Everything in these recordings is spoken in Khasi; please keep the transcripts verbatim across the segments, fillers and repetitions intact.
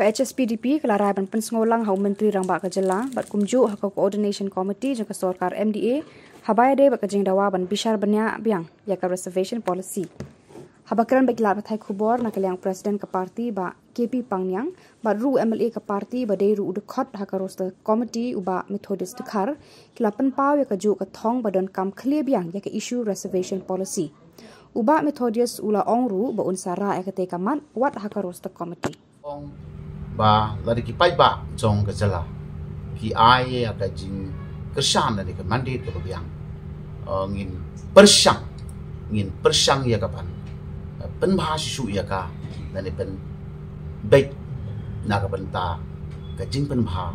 H S P D P ka la rai ban pynsngew lang ha u Myntri Rangbah ka jylla bad kumjuh ha ka Coordination Committee jong ka sorkar M D A haba ïadei bad ka jingdawa ban bishar bniah biang ïa ka reservation policy. Haba kren bad ki lad pathai khubor na ka liang u President ka party Bah K P Pangniang bad ruh u M L A ka party ba dei ruh u dkhot ha ka roster committee u Bah Methodius Dkhar ki la pynpaw ïa kajuh ka thong ba donkam khlieh biang ïa ka issue reservation policy. U Bah Methodius u la ong ruh ba un sa rah ïa katei ka mat wat ha ka roster committee. Ong ba lada ki paidbah jong ka jylla ki ai ïa ka jingkyrshan lane ka mandate kaba biang, eh, ngin pyrshang, ngin pyrshang ïa ka ban, eh, pynbha shisha ïa ka lane pynbeit na ka bynta ka jingpynbha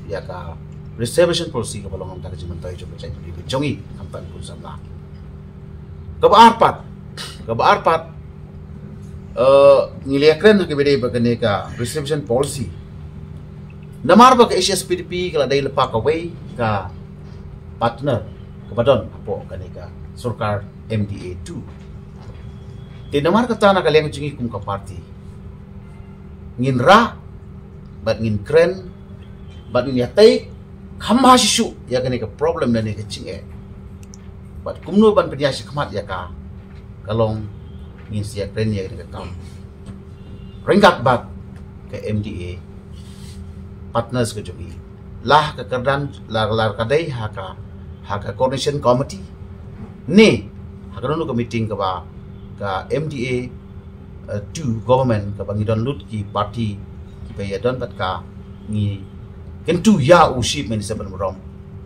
ïa ka reservation policy kaba long na ka bynta ka jingmyntoi jong ka jaitbynriew ka jong ngi khamtam pun samla. Kaba ar pat, kaba ar pat, eh, ngi la ïakren ha kaba ïadei bad kane ka reservation policy. Namar ba ka H S P D P ka la dei lypa kawei ka partner kaba don hapoh kane ka sorkar M D A two. Te namar kata na ka liang jong ngi kum ka party ngin rah bad ngin kren bad ngin ïatai kham bha shisha ïa kane ka problem lane ka jingeh. Bad kumno ban pynïaid shakhmat ïa ka, ka long ngin sa ïakren ïa kane ka kam ryngkat bad ka M D A partners ka jong ngi. La ha ka kyrdan, la, la ka dei ha ka, ha ka coordination committee ne ha kano kano ka meeting kaba ka M D A, eh, two government kaba ngi don lut ki party kiba ïadon bad ka, ngi kyntu ïa u Chief Minister ban burom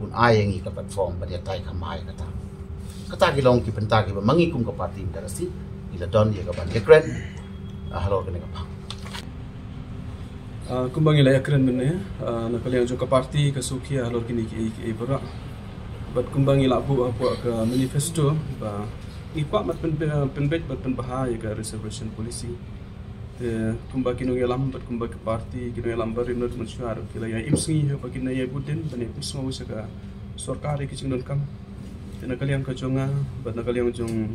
un ai ïa ngi ka platform ban ïatai kham bha ïa kata. Kata ki long ki bynta kiba ma ngi kum ka party mynta ka sngi ngi la don ïa ka ban ïakren, ah, halor kane ka phang. Ah, kumba ngi la ïakren mynne, ah, na ka liang jong ka party ka shu khia halor kine kiei kiei baroh. Bad kumba ngi la buh hapoh ka manifesto ba ngi kwah ban pyn, pynbeit bad pynbha ïa ka reservation policy. Te kumba ki nongïalam bad kumba ka party, ki nongïalam barim bad mynshuwa ruh ki la ïa im sngi haba kin ïa bud dien ban ïa pynsngew sha ka sorkar ïa ki jingdonkam. Te na ka liang ka jong nga bad na ka liang jong,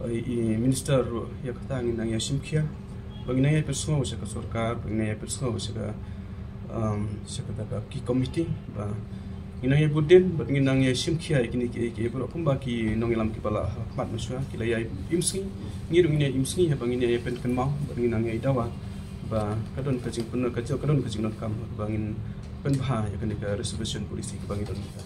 eh, i minister ruh ïa kata ngin nang ïa shim khia ba ngin nang ïa pynsngew sha ka sorkar, ba ngin nang ïa pynsngew sha ka, um, sha kata ka ki committee ba ngin nang ïa bud dien bad ngin nang ïa shim khia ïa kine kiei kiei baroh kumba ki nongïalam kiba la ha khmat mynshuwa ki la ïa im sngi, ngi ruh ngin ïa im sngi haba ngin ïa pynkynmaw bad ngin nang ïa dawa ba ka don ka jingpyn, ka jong, ka don ka jingdonkam ba ngin pynbha ïa kane ka reservation policy kaba ngi don mynta.